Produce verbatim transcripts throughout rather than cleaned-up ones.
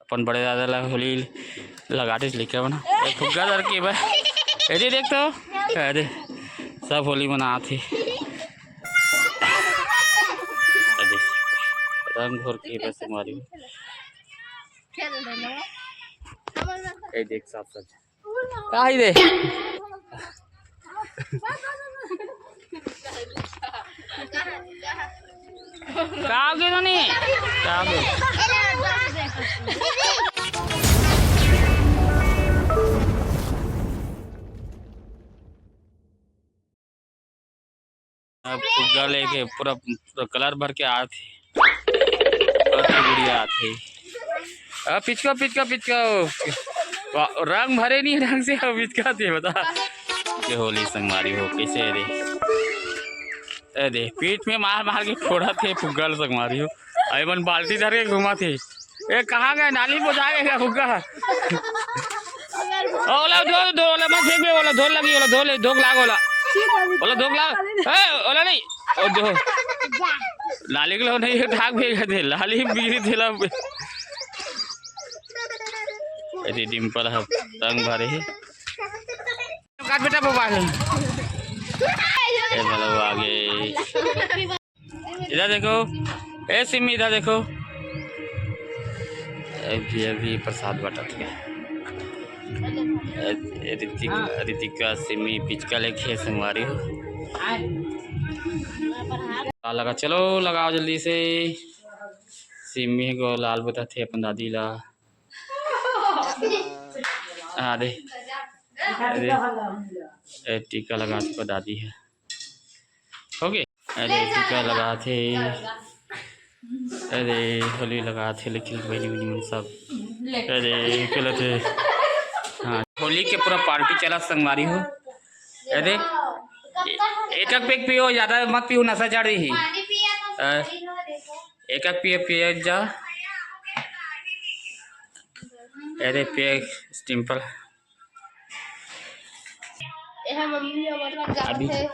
अपन बड़े दादा ला होली लगा दे लेके बना। ए, फुग्गा धर के बा। ए, दे देख तो। अरे, सब होली मनात हे। अरे, रंग घोर के बस मारी। ए, देख साफ साफ। का ही दे? का हो गया नोनी? का हो गया? अब फुग्गा लेके पूरा, पूरा कलर भर के आत हे। और गुड़िया आत हे। अब पिचका, पिचका, पिचका। वा-, रंग भरे नहीं ढंग से, अब पिचका थे, बता। ये होली संगवारी हो, कैसे रे? ए दे, पीठ में मार मार के फोड़त हे फुग्गा ल संगवारी हो। अरे मन बाल्टी धर के घूमत हे। ए, कहाँ गए? नाली में जा गए का फुग्गा? ओ, ओला धो, धो, ओला मत फेंक बे, ओला धो लगी, ओला धो ले, धोक लाग, ओला। ओला धोक लाग। ए, ओला नहीं। ओ, धो। नाली के लो नहीं, ढाक फेंक दे, नाली में गिरी थेला। ए दे, डिम्पल ह रंग भरे हे। काट बेटा, वो आगे। ए, मतलब, वो आगे। इधर देखो, ए सिमी, इधर देखो। अभी, अभी प्रसाद बांटत हे। ए, ए, ऋतिक, ऋतिका, सिमी, पिचका लेके संगवारी हो। आ, लगा, चलो, लगाओ जल्दी से। सिमी को लाल बताथे अपन दादी ला। आ दे। अरे, ए, टीका लगा चुका दादी ह। हो गे? अरे, टीका लगाथे। अरे, होली लगाथे, लेकिन बहिनी, बहिनी मन सब। अरे, खेलत हे। हाँ, होली के पूरा पार्टी चला संगवारी हो। अरे, ए-, एक एक पेग पियो, ज्यादा मत पियो, नशा चढ़ रही। अ, एक एक पिए, पिए जा। अरे, पेग डिम्पल। एहा मम्मी हमर लग जात अभी हे।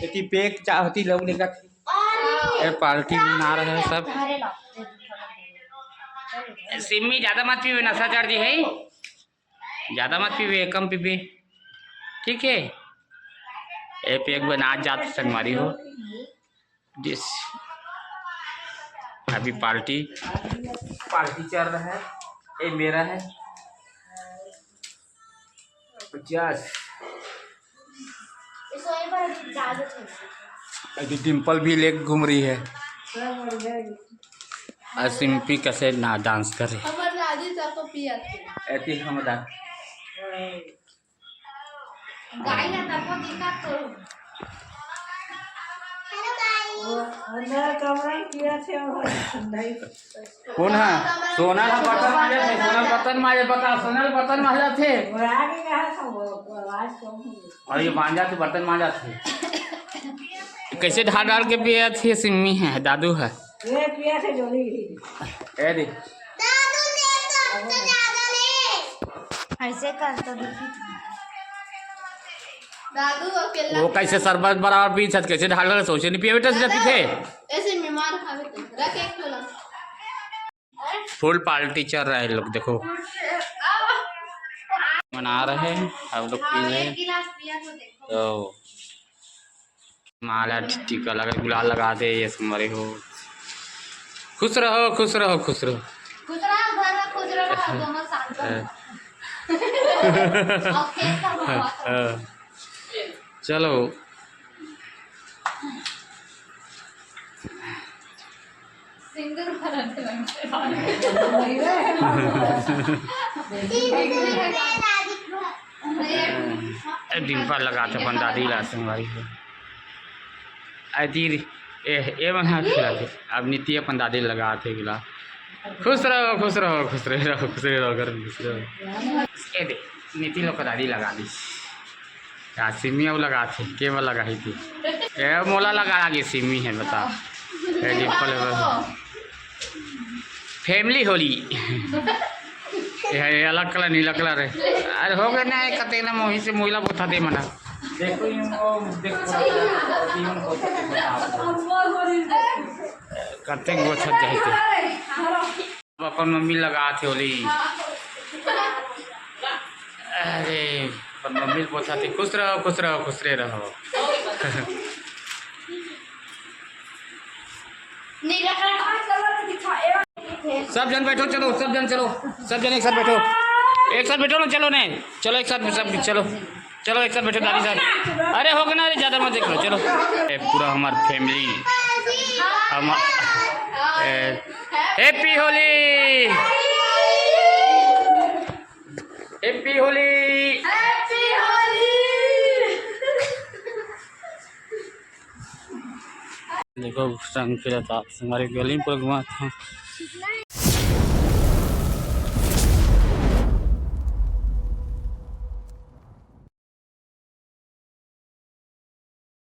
एती पेक चाहती लोग लेकर। ए, पार्टी बना रहे हैं सब। धारे ला। सिम्मी ज्यादा मत पीबे, नशा चढ़ जी है। ज्यादा मत पीबे, कम पीबे, ठीक है। ए, पेक बना जात संगवारी हो। This अभी पार्टी, पार्टी चल रहा है। ये मेरा है पचास। अभी डिम्पल भी लेके घूम रही है। और सिम्पी कैसे ना डांस कर रही। हमर दादी तको पिया थे। ऐसी हम डांस। गाय ना तको दिखा तो। हेलो गाइस। अंदर कमरा में किया थे वो नहीं। कौन है? सोनल बर्तन मांजत हे, सोनल बर्तन मांजत, बता, सोनल बर्तन मांजत हे। वो आगे कहा था वो, आवाज कम हो गई। और ये मांजत हे, बर्तन मांजत हे। कैसे ढाल ढाल के पियत हे, सिम्मी है, दादू है। ये पिया थे जोली ही। ए दे। ऐसे कर तो देखी। दादू अकेला वो कैसे शरबत बराबर पी छत, कैसे ढाल ढाल सोचे नहीं पिए बेटा, सीधा पीछे। ऐसे बीमार खावे तो रख एक ठो ला। फुल पार्टी चल रहा है लोग, देखो। मना रहे हैं हम लोग, पी रहे हैं। गिलास पिया तो देखो। तो माला टीका लगा, गुलाल लगा दे, ये सब मरे हो। खुश रहो, खुश रहो, खुश रहो। खुश रहो, घर में खुश रहो, दोनों साथ रहो। हाँ। और खेत का हवा खाओ। हाँ। चलो। सिंदूर भरत रंग से। ए, डिम्पल लगात हे अपन दादी ला संगवारी हो। ए, तीर, ए, ए मन हाथ खिलाते। अब नीति अपन दादी लगात हे गुलाल। खुश रहो, खुश रहो, खुश रहो, खुश रहो, घर में खुश रहो। ए दे, नीति लोग का दादी लगा दी। का सिमी अउ लगाथे, के बर लगाही तू? ए, मोला लगा लागे सिमी है, बता। ए, डिम्पल है, बस। फैमिली होली। ए, है, अलग कलर, नीला कलर है। अरे, हो गए ना, एक कते ना मोही से मोहिला बोथा दे मना। देखो, यूं वो, देखो, यूं वो, कते गोछत जाए के। अपन मम्मी लगात हे होली। अरे, अपन मम्मी ल बोलत हे, "खुश रहो, खुश रहो, खुश रहो।" सब जन बैठो, चलो, सब जन चलो, सब जन एक साथ बैठो, एक साथ बैठो ना, चलो नहीं, चलो एक साथ, सब चलो, चलो एक साथ बैठो दादी साहब। अरे हो गया ना, अरे ज्यादा मत देख लो, चलो। ए, पूरा हमार फैमिली, हम, ए, हैप्पी होली, हैप्पी होली। देखो, संग खेलत आप, हमारे गली में पूरा घुमात हूँ।